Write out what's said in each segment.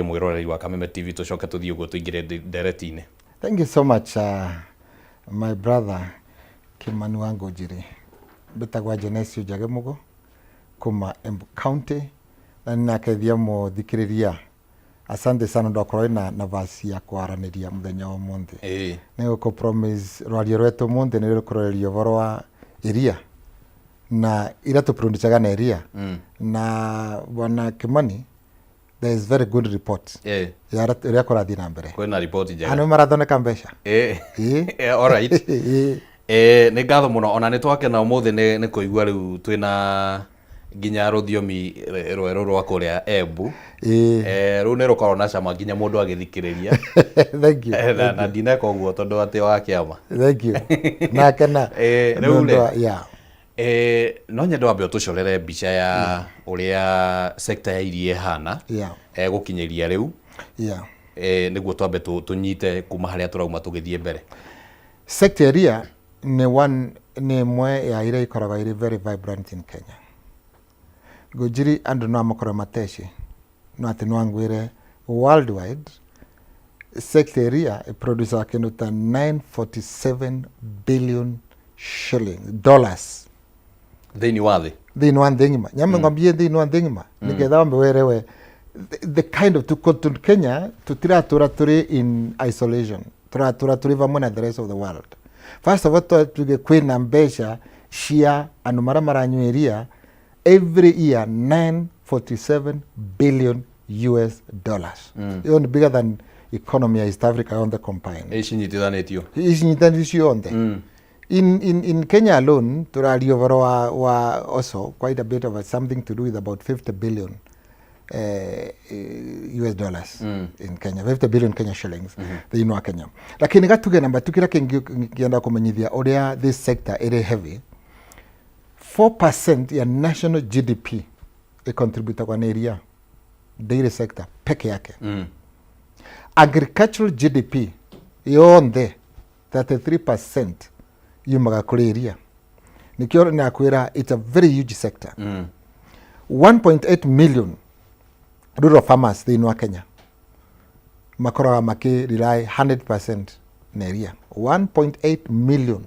Mwĩroreri wa Kameme TV, tũcoke tũthiĩ ũguo tũingĩre ndereti-inĩ. Thank you so much, my brother Kimani wa Ngũnjiri. Mbĩtagwa Genesio Njagemugo kuma Embu County, na nĩnakeithia mũthikĩrĩria. Asante sana ndwakorwo na nafasi ya kwaranĩria mũthenya wa ũmũthĩ. Nĩ gũkũ promise rwario rwetu ũmũthĩ nĩ rũkũroreria ũhoro wa iria na iria tũproducaga na iria. Na bwana Kimani, there is very good report ya ũrĩa kũrathiĩ na mbere. Kwĩna riboti njega. Andũ marathondeka mbeca. All right. Nĩ ngatho mũno, ona nĩ twakena ũmũthĩ nĩ kũigua rĩu twĩna nginya rũthiomi rwerũ rwa kũrĩa Embu. Rũu nĩ rũkoragwo na cama nginya mũndũ agĩthikĩrĩria. Thank you. Na ndineka ũguo tondũ atĩ wa kĩama. Thank you. Nakena. Rĩu nĩ ũndũ rĩ, yeah. No nyende wambe ũtũcorere mbica ya ũrĩa sector ya iria ĩhana gũkinyĩria rĩu, nĩguo twambe tũnyite kuma harĩa tũrauma tũgĩthiĩ mbere. Sector iria nĩ one, nĩ ĩmwe ya iria ikoragwo ĩrĩ very vibrant in Kenya. Ngũnjiri andũ no makorwo mateci, no atĩ no ngwĩre worldwide sector iria ĩproducaga kĩndũ ta 947 billion shilling dollars thĩinĩ wa thĩ. Thĩinĩ wa thĩ ng'ima. Nyambe ngwambie thĩinĩ wa thĩ ng'ima nĩgetha wambe werewe the kind of to Kenya tũtiratũra tũrĩ in isolation, tũratũra tũrĩ vamwe na the rest of the world. First of all, tuge kwĩna mbeca cia andũ marĩa maranyua iria every year, 947 billion US dollars. Iyo ni bigger than economy ya East Africa on the combined. Ici nyitithanĩtio. Icinyitanĩtio ciothe. In Kenya alone, tũraria ũhoro wa also quite a bit of a something to do with about 50 billion US dollars in Kenya, 50 billion Kenya shillings thĩinĩ wa Kenya. Lakini gatuge namba tu kĩrĩa kĩngĩ kĩenda kũmenyithia ũrĩa this sector ĩrĩ heavy, 4% ya national GDP ĩcontributagwa nĩ iria, dairy sector peke yake. Agricultural GDP yonthe, 33% yumaga kũrĩ iria. Nĩkĩo nakwĩra it's a very huge sector. 1.8 million rural farmers thĩinĩ wa Kenya makoragwo makĩ rely 100% na iria. 1.8 million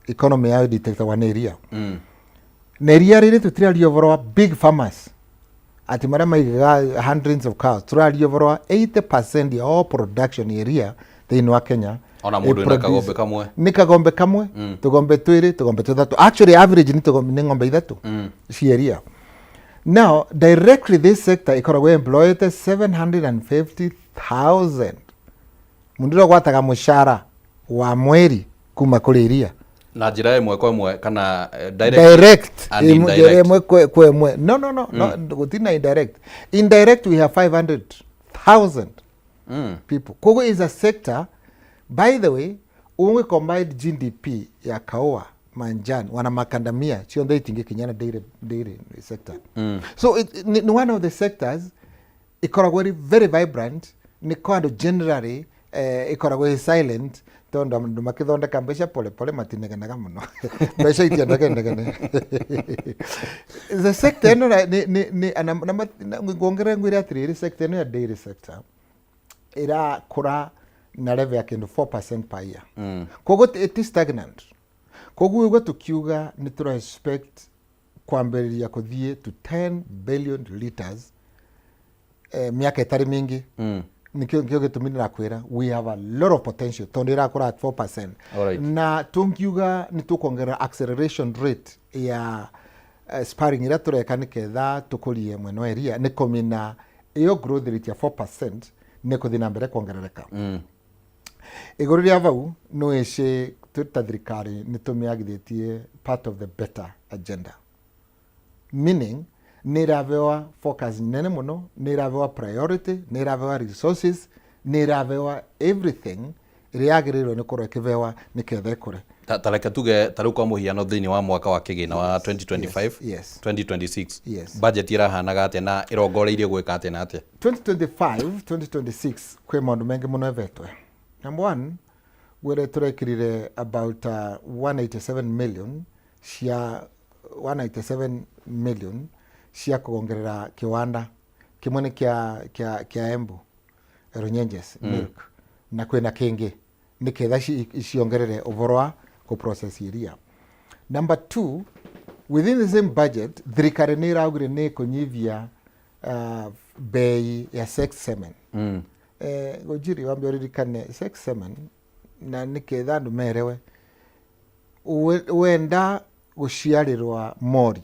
economy yao detectagwa nĩ iria. Na iria rĩrĩ, tũtiraria ũhoro wa big farmers atĩ marĩa maigaga hundreds of cows, tũraria ũhoro wa 80% ya all production ya iria thĩinĩ wa Kenya. Ona mũndũ wĩna kagombe kamwe. Nĩ kagombe kamwe, tũgombe twĩrĩ, tũgombe tũthatũ. Actually, average nĩ tũgombe, nĩ ng'ombe ithatũ cia iria. Now, directly this sector ĩkoragwo employed 750,000 mũndũ ũrĩa ũgwataga mũcara wa mweri kuma kũrĩ iria. Na njĩra ĩmwe kwa ĩmwe kana direct direct and indirect. Njĩra ĩmwe kwa ĩmwe. No, gũtirĩ na indirect. Indirect we have 500,000 people. Koguo is a sector, by the way, ũngĩ combine GDP ya kaũa, manjani wana makandamia cionthe itingĩkinyana dairy sector. So ni one of the sectors ikoragwo ĩrĩ very vibrant. Nĩ kwa andũ generally ĩkoragwo ĩ silent tondũ andũ makĩthondeka mbeca pole pole, matinegenaga mũno, mbeca itiendage negene. The sector ĩno na nguongerera ngwĩre atĩrĩrĩ, sector ĩno ya dairy sector ĩrakũra na level ya kĩndũ 4% per year. Koguo it is stagnant. Koguo ũguo tũkiuga nĩ tũra expect kwambĩrĩria kũthiĩ to 10 billion liters mĩaka ĩtarĩ mĩingĩ. Nĩkĩo gĩtũmi ndĩrakwĩra we have a lot of potential tondũ ĩrakũra at 4%. Na tũngiuga nĩ tũkuongerera acceleration rate ya sparring ĩrĩa tũreka nĩgetha tũkũrie mwena wa iria, nĩ kũmina ĩyo growth rate ya 4% nĩ kũthiĩ na mbere kuongerereka. Igũrũ rĩa vau, no ĩcĩ twĩ ta thirikari nĩ tũmĩagithĩtie part of the better agenda, meaning nĩ ĩrabewa focus nene mũno, nĩ ĩrabewa priority, nĩ ĩrabewa resources, nĩ ĩrabewa everything ĩrĩa yagĩrĩirwo nĩ kũrwo ĩkĩbewa nĩketha ĩkũre. Ta reke tuge ta rĩu kwa mũhiano thĩinĩ wa mwaka wa kĩgĩna wa 2025 2026, budget ĩrahanaga atĩa na ĩrongoreirie gwĩka atĩa na atĩa? 2025 2026 kwĩ maũndũ maingĩ mũno ĩvetwe. Number one, gwĩre tũrekĩrire about 187 million cia 187 million cia kuongerera kiwanda. Kimwe nĩ kĩa Embu Runyenjes Milk, na kwĩna kĩngĩ nĩ ketha ciongerere ũhoro wa kũ process iria. Number two, within the same budget, thirikari nĩ ĩraugire nĩ ĩkũnyihia bei ya sex semen. Ngũnjiri, wambe ũririkane sex semen, na nĩ ketha andũ merewe, wenda gũciarĩrwa mori,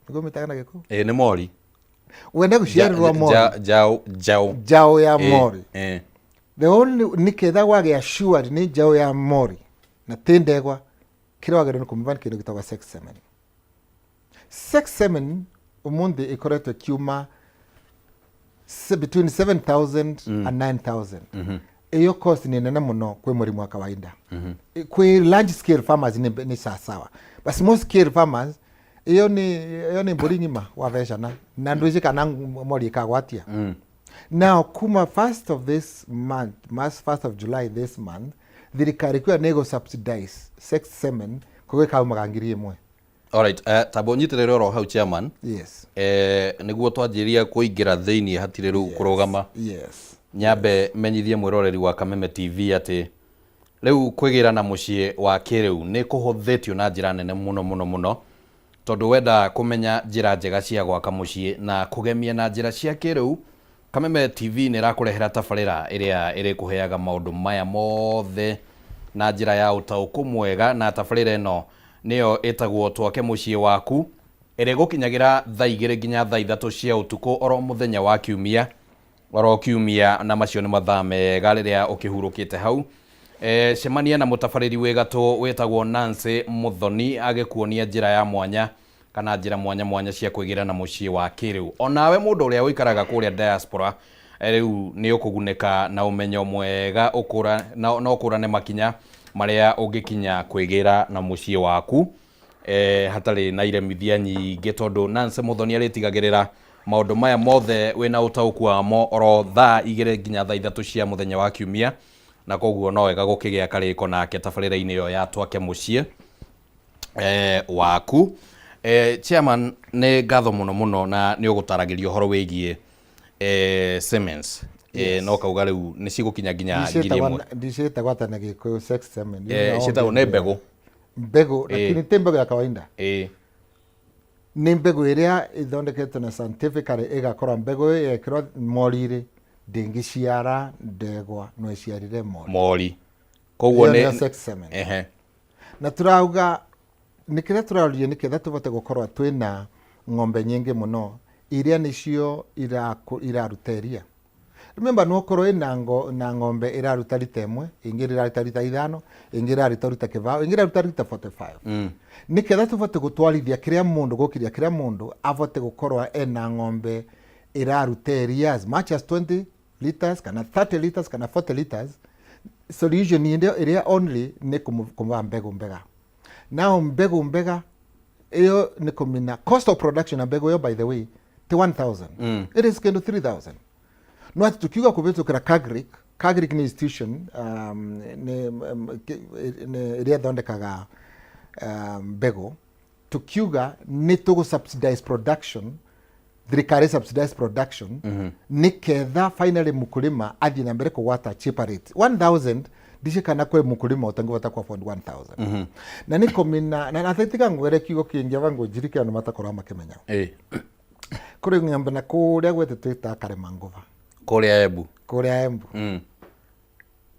nĩguo mĩtaga na Gĩkũyũ? Ĩ, nĩ mori. Wenda gũciarĩrwa mori. Njaũ, njaũ. Njaũ ya mori. The only, nĩ ketha wagĩa sure nĩ njaũ ya mori na ti ndegwa, kĩrĩa wagĩrĩirwo nĩ kũmĩba nĩ kĩndũ gĩtagwo sex semen. Sex semen ũmũthĩ ĩkoretwo ĩkiuma between 7000 and 9000. Ĩyo cost nĩ nene mũno kwĩ mũrĩmi wa kawaida. Kwĩ large scale farmers nĩ sawasawa, but small scale farmers ĩyo nĩ mbũri ng'ima wavecana na ndwĩci kana mori ĩkagwatia. Now kuma first of this month, first of July this month, thirikari kuya nĩ ĩgũ subsidize sex semen, koguo ĩkaumaga 1000. Alright, tamba ũnyitĩrĩre oro hau, chairman. Yes. Nĩguo twanjĩrĩria kũingĩra thĩinĩ, hatirĩ rĩu kũrũgama. Nyambe menyithie mwĩroreri wa Kameme TV atĩ rĩu kwĩgĩra na mũciĩ wa kĩrĩu nĩ kũhũthĩtio na njĩra nene mũno mũno mũno, tondũ wenda kũmenya njĩra njega cia gwaka mũciĩ na kũgemia na njĩra cia kĩrĩu, Kameme TV nĩ ĩrakũrehera tabarĩra ĩrĩa ĩrĩkũheaga maũndũ maya mothe na njĩra ya ũtaũku mwega, na tabarĩra ĩno nĩyo ĩtagwo Twake Mũciĩ Waku, ĩrĩa ĩgũkinyagĩra thaa 2 nginya thaa 3 cia ũtukũ oro mũthenya wa kiumia, oro kiumia, na macio nĩ mathaa mega rĩrĩa ũkĩhurũkĩte hau. Cemania na mũtabarĩri wĩ gatũ wĩtagwo Nancy Muthoni agĩkuonia njĩra ya mwanya kana njĩra mwanya mwanya cia kwĩgĩra na mũciĩ wa kĩrĩu. Onawe mũndũ ũrĩa ũikaraga kũrĩa diaspora, rĩu nĩ ũkũgunĩka na ũmenyo mwega ũkũra na ũkũrane makinya marĩa ũngĩkinya kwĩgĩra na mũciĩ waku hatarĩ na iremithia nyingĩ, tondũ Nancy Muthoni arĩtigagĩrĩra maũndũ maya mothe wĩna ũtaũku wamo oro thaa 2 nginya thaa 3 cia mũthenya wa kiumia, na koguo no wega gũkĩgĩa karĩko nake tabarĩra-inĩ ĩyo ya Twake Mũciĩ Waku. Chairman, nĩ ngatho mũno mũno, na nĩ ũgũtaragĩria ũhoro wĩgiĩ semens. No kauga rĩu nĩ cigũkinya nginya 1000. Ndiciĩtagwo ata na Gĩkũyũ sex semen? Ciĩtagwo nĩ mbegũ. Mbegũ, lakini ti mbegũ ya kawaida. Nĩ mbegũ ĩrĩa ĩthondeketwo na scientifically, ĩgakorwo mbegũ ĩyo yekĩrwo mori-rĩ, ndĩngĩciara ndegwa, no ĩciarire mori. Mori, koguo Ĩyo nĩ nĩyo sex semen. Na tũrauga nĩ kĩrĩa tũraroria nĩ ketha tũbote gũkorwo twĩna ng'ombe nyingĩ mũno iria nĩcio iraruta iria. Remember, no ũkorwo ĩna na ng'ombe ĩraruta rita 1, ĩngĩ ĩraruta rita 5, ĩngĩ ĩraruta rita 20, ĩngĩ ĩraruta rita 45. Nĩ ketha tũbote gũtwarithia kĩrĩa mũndũ gũkiria kĩrĩa mũndũ abote gũkorwo ena ng'ombe ĩraruta iria as much as 20 liters kana 30 liters kana 40 liters. Solution ĩrĩa ĩrĩa only nĩ kũmũva mbegũ mbega. Now mbegũ mbega ĩyo nĩ kũmina cost of production, na mbegũ ĩyo, by the way, ti 1000, it is kĩndũ 3000. No atĩ tukiuga kũvĩtũkĩra Kagric, Kagric nĩ institution nĩ ĩrĩa ĩthondekaga mbegũ, tukiuga nĩ tũgũ subsidize production, thirikari subsidize production, nĩ ketha finally mũkũrĩma athiĩ na mbere kũgwata cheaper rate. 1000 ndici kana kwĩ mũkũrĩma ũtangĩhota ku afford 1000, na nĩ kũmina na athetiga ngwere kiugo kĩngĩ aba ngũnjirike andũ matakorwo makĩmenya. Kũrĩ ng'ombe na kũrĩa gwetũ twĩtaga karema ngũva. Kũrĩa Embu. Kũrĩa Embu.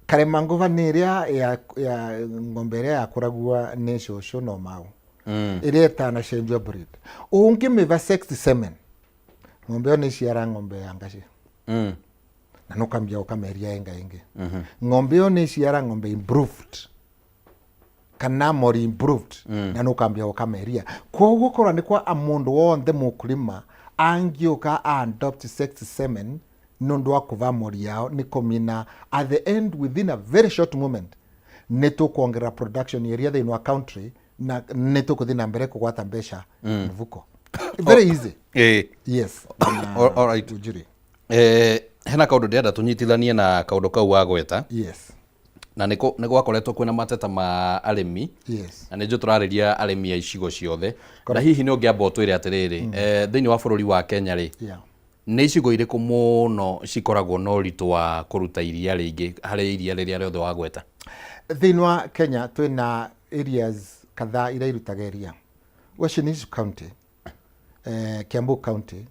Karema ngũva nĩ ĩrĩa ya ng'ombe ĩrĩa yakũragua nĩ cũcũ no mau, ĩrĩa ĩtanacenjio breed. Ũngĩmĩva sexed semen, ng'ombe ĩyo nĩ iciara ng'ombe ya ngaci, na nũkambia ũkameria ĩnga ĩngĩ. Ng'ombe ĩyo nĩ iciara ng'ombe improved kana mori improved, na nũkambia ũkameria. Koguo korwo nĩ kwa mũndũ wothe mũkũrĩma angĩũka adopt sexed semen nĩ ũndũ wa kũva mori yao, nĩ kũmina at the end, within a very short moment, nĩ tũkuongerera production ĩrĩa thĩinĩ wa country, na nĩ tũkũthiĩ na mbere kũgwata mbeca mũbuko. Very easy. Yes. All right. Ujiri. Hena kaũndũ ndĩrenda tũnyitithanie na kaũndũ kau wagweta. Yes. Na nĩ gwakoretwo kwĩna mateta ma arĩmi, na nĩ njũ tũrarĩria arĩmi a icigo ciothe, na hihi nĩ ũngĩamba ũtwĩre atĩrĩrĩ, thĩinĩ wa bũrũri wa Kenya rĩ, Nĩ icigo irĩkũ mũno cikoragwo na ũritũ wa kũruta iria rĩingĩ harĩ iria rĩrĩa rĩothe wagweta? Thĩinĩ wa Kenya twĩna areas kadhaa iria irutaga iria. Uasin Gishu County, Kiambu County,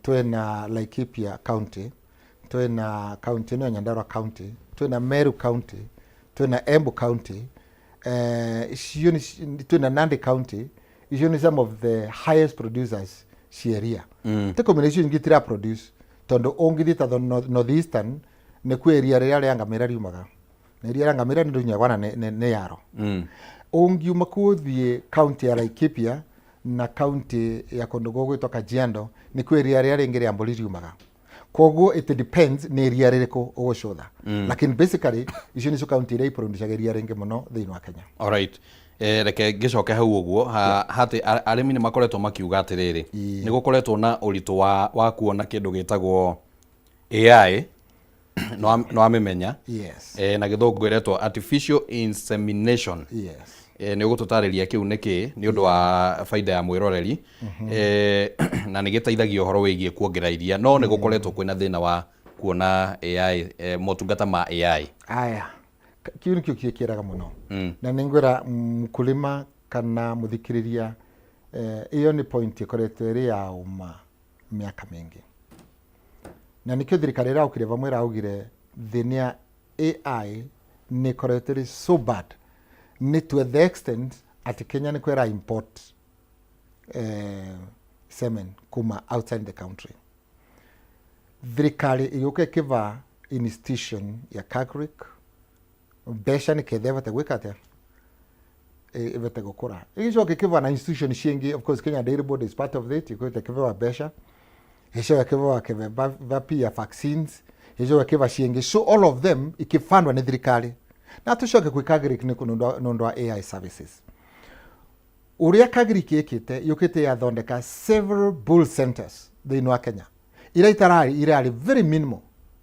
twĩna Laikipia County, twĩna county ĩno ya Nyandarua County, twĩna Meru County, twĩna Embu County, icio twĩna Nandi County. Icio nĩ some of the highest producers cia iria. Tĩkũmenya icio ingĩ itira produce, tondũ ũngĩthiĩ ta northeastern nĩkuo iria rĩrĩa rĩa ngamĩra riumaga, na iria rĩa ngamĩra nĩ rĩnyuagwo na nĩ yaro. Ũngiuma kuo ũthiĩ county ya Laikipia na county ya kũndũ gũgwĩtwo Kajiado, nĩkuo iria rĩrĩa rĩngĩ rĩa mbũri riumaga. Koguo it depends nĩ iria rĩrĩkũ ũgũcũtha, lakini basically icio nĩcio county iria iproducaga iria rĩngĩ mũno thĩinĩ wa Kenya. Alright. Reke ngĩcoke hau ũguo hatĩ arĩmi nĩ makoretwo makiuga atĩrĩrĩ, nĩ gũkoretwo na ũritũ wa kuona kĩndũ gĩtagwo AI, nĩ wamĩmenya? Yes. Na gĩthũngũ ĩretwo artificial insemination. Yes. Nĩ ũgũtũtarĩria kĩu nĩ kĩ nĩ ũndũ wa baida ya mwĩroreri, na nĩ gĩteithagia ũhoro wĩgiĩ kuongerera iria, no nĩ gũkoretwo kwĩna thĩna wa kuona AI, motungata ma AI. Aya, kĩu nĩkĩo kĩkĩraga mũno, na nĩ ngwĩra mkulima kana mũthikĩrĩria, ĩyo nĩ point ĩkoretwo ĩrĩ ya ũma mĩaka mĩingĩ, na nĩkĩo thirikari ĩraũkire vamwe ĩraugire thĩna ya AI nĩ ĩkoretwo ĩrĩ so bad nĩ to the extent atĩ Kenya nĩ kwĩra import semen kuma outside the country. Thirikari ĩgĩũka ĩkĩva institution ya KAGRC mbeca nĩ ketha ĩbote gwĩka atĩa, ĩbote gũkũra. Ĩgĩcoka ĩkĩva na institution ciĩngĩ. Of course Kenya Dairy Board is part of it, ĩkoretwo ĩkĩvewa mbeca, ĩcoka ĩkĩvewa kĩveva pia vaccines, ĩcoka ĩkĩva ciĩngĩ. So all of them ikĩbandwa nĩ thirikari, na tũcoke kwĩ KAGRC nĩ nĩ ũndũ wa AI services. Ũrĩa KAGRC ĩkĩte, yũkĩte yathondeka several bull centers thĩinĩ wa Kenya iria itararĩ, irarĩ very minimal.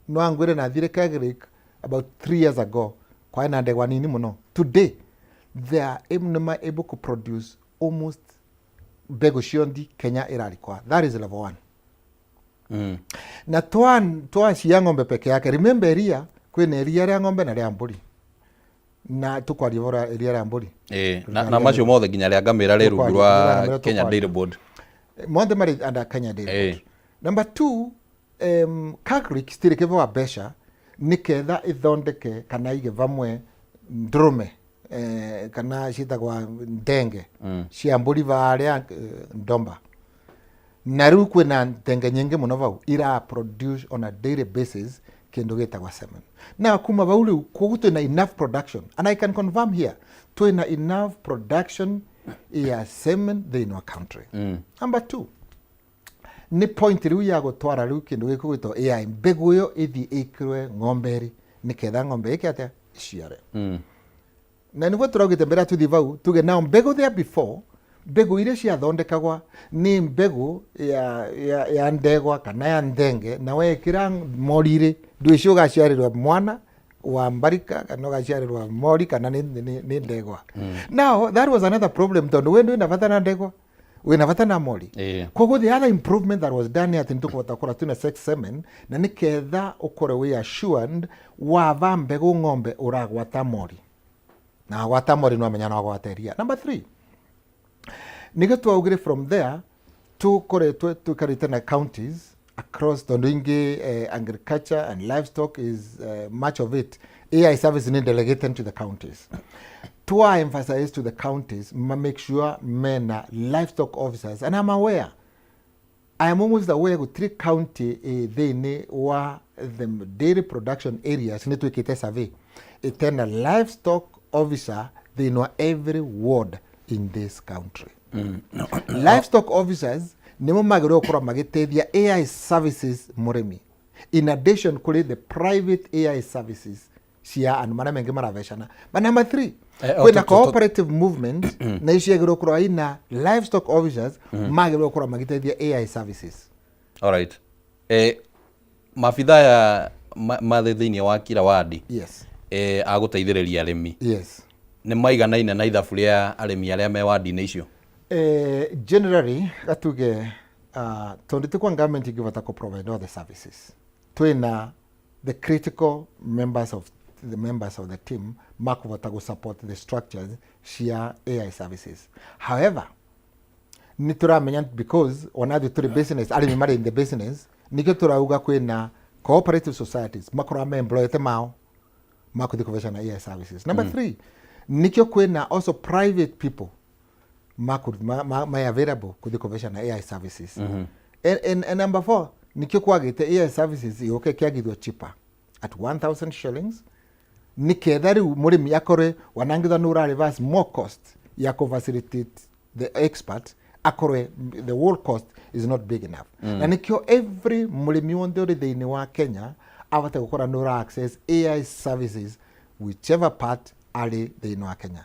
No angwĩre nathire KAGRC about 3 years ago, kwarĩ na ndegwa nini mũno. Today they are able, nĩ able to produce almost mbegũ cionthi Kenya ĩrarikwa. That is level one. Na twa cia ng'ombe peke yake, remember iria kwĩna iria rĩa ng'ombe na rĩa mbũri, na tũkwaria ũhoro wa iria rĩa mbũri. Na macio mothe nginya rĩa ngamĩra rĩ rungu Tũkwaria, rwa ngamĩra Kenya tũkwaria. Dairy Board. Mothe marĩ under Kenya Dairy Board. Number two, KAGRC citirĩ kĩbewa mbeca nĩketha ĩthondeke kana ige vamwe ndũrũme, kana ciĩtagwa ndenge cia mbũri varĩa, ndomba, na rĩu kwĩna ndenge nyingĩ mũno vau ira produce on a daily basis kĩndũ gĩtagwa semen. Na kuma vau rĩu koguo twĩna enough production, and I can confirm here twĩna enough production ya semen thĩinĩ wa country. Number two, nĩ point rĩu ya gũtwara rĩu kĩndũ gĩkũ gwĩtwo AI, mbegũ ĩyo ĩthiĩ ĩkĩrwe ng'ombe ĩrĩ nĩketha ng'ombe ĩke atĩa, ĩciare. Na nĩguo tũraugĩte mbere ya tũthiĩ vau tuge nao mbegũ there before, mbegũ iria ciathondekagwa nĩ mbegũ ya ndegwa kana ya nthenge, na wekĩra mori-rĩ, ndwĩci ũgaciarĩrwo mwana wa mbarika kana ũgaciarĩrwo mori kana nĩ ndegwa. Now that was another problem, tondũ we ndwĩna bata na ndegwa, wĩna bata na mori. Koguo the other improvement that was done nĩ atĩ nĩtũkũhota gũkorwo twĩna sex semen, na nĩketha ũkorwo wĩ assured wava mbegũ ng'ombe ũragwata mori, na wagwata mori nĩwamenya no wagwata iria. Number three, nĩkĩo twaugire from there tũkoretwo tũikarĩte na counties across, tondũ ingĩ agriculture and livestock is much of it AI service nĩ delegated to the counties. Twa emphasize to the counties make sure mena livestock officers, and I am almost aware gũtirĩ county thĩinĩ wa the dairy production areas nĩ twĩkĩte survey ĩtena livestock officer thĩinĩ wa every ward in this country. Livestock officers nĩmo magĩrĩirwo gũkorwo magĩteithia AI services mũrĩmi, in addition kũrĩ the private AI services cia andũ marĩa mengĩ maravecana. But number three, Oh, kwĩna cooperative movement na icio ciagĩrĩirwo gũkorwo ina livestock officers magĩrĩirwo gũkorwo magĩteithia AI services. Alright. Maabitha aya marĩ thĩinĩ wa kila wadi agũteithĩrĩria arĩmi nĩ maiganaine na ithabu rĩa arĩmi arĩa me wadi-inĩ icio? Generally gatuge Tondu ti kwa government ingivota ku provide all the services, twina the critical members of the team makuvota gu support the structures cia AI services. However, nĩ tũramenya because ona ithuĩ tũrĩ business, arĩmi marĩ in the business, nikĩo tũrauga kwĩna cooperative societies makoragwo me employete mao makũthiĩ kũvecana AI services. Number three, nikĩo kwĩna also private people ma available kũthiĩ kũvecana AI services. And number four, nikĩo kwagĩte AI services yũke kĩagithio cheaper at 1000 shillings, niketha rĩu mũrĩmi akorwe wanangithwa nĩ ũra reverse more cost ya kũ facilitate the expert, akorwe the whole cost is not big enough. Na nikĩo every mũrĩmi wothe ũrĩ thĩinĩ wa Kenya abate gũkorwo nĩ ũra access AI services whichever part arĩ thĩinĩ wa Kenya.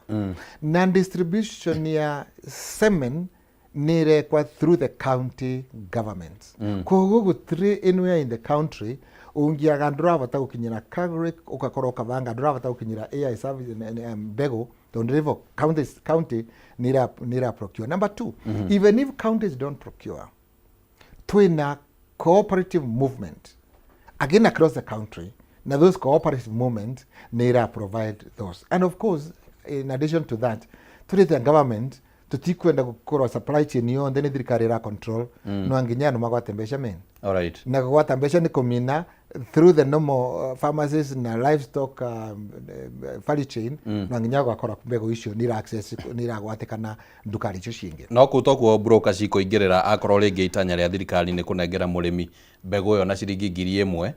Na distribution ya semen nĩ ĩrekwa through the county governments. Koguo gũtirĩ anywhere in the country ũngiaga ndũrabata gũkinyĩra KAGRC, ũgakorwo ũkabanga ndũrabata gũkinyĩra AI service mbegũ, tondũ rĩvo county nĩ ĩra procure. Number two, even if counties don't procure, twĩna cooperative movement again across the country, na those cooperative movement nĩ ĩra provide those. And of course, in addition to that, tũrĩ the government tũtikwenda gũkorwo supply chain yonthe nĩ thirikari ĩra control. No nginya andũ magwate mbeca men. Na kũgwata mbeca nĩ kũmina through the normal pharmacies na livestock value chain. No nginya gũgakora mbegũ icio nĩ ira access, nĩ iragwatĩkana nduka icio cingĩ. No kũu tokuo broker cikũingĩrĩra, akorwo rĩngĩ itanya rĩa thirikari nĩ kũnengera mũrĩmi mbegũ ĩyo na ciringi 1000,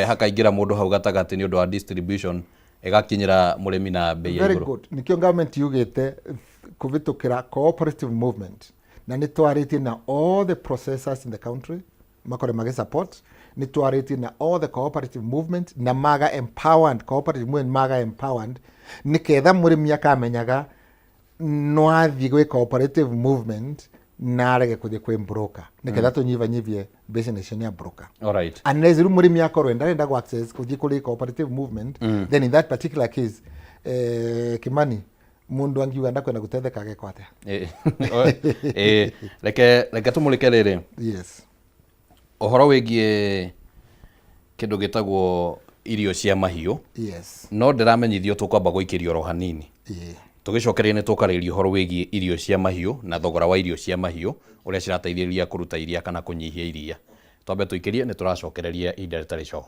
hakaingĩra mũndũ hau gatagatĩ nĩ ũndũ wa distribution, ĩgakinyĩra mũrĩmi na bei ya Very igũrũ. good. Nikio government yugĩte kũvĩtũkĩra cooperative movement, na nĩ twarĩtie na all the processors in the country makore magi support, nĩ twarĩtie na all the cooperative movement na maga empowered cooperative movement, maga empowered nĩketha mũrĩmi akamenyaga no athiĩ gwĩ cooperative movement na arege kũthiĩ kwĩ broker, nĩketha tũnyivanyivie business ya broker. Unless rĩu mũrĩmi akorwo ndarenda gũ access kũthiĩ kũrĩ cooperative movement, then in that particular case, Kimani, mundu angiuga ndakwenda gũtetheka agekwo atĩa? Reke tũmũrĩke rĩrĩ. Yes. Ũhoro wĩgiĩ kĩndũ gĩtagwo irio cia mahiũ. No ndĩramenyithio tũkwamba gũikĩrio oro hanini. Tũgĩcokeria nĩ tũkarĩria ũhoro wĩgiĩ irio cia mahiũ na thogora wa irio cia mahiũ, ũrĩa cirateithĩrĩria kũruta iria kana kũnyihia iria. Twambe tũikĩrie, nĩ tũracokereria ihinda rĩtarĩ coho.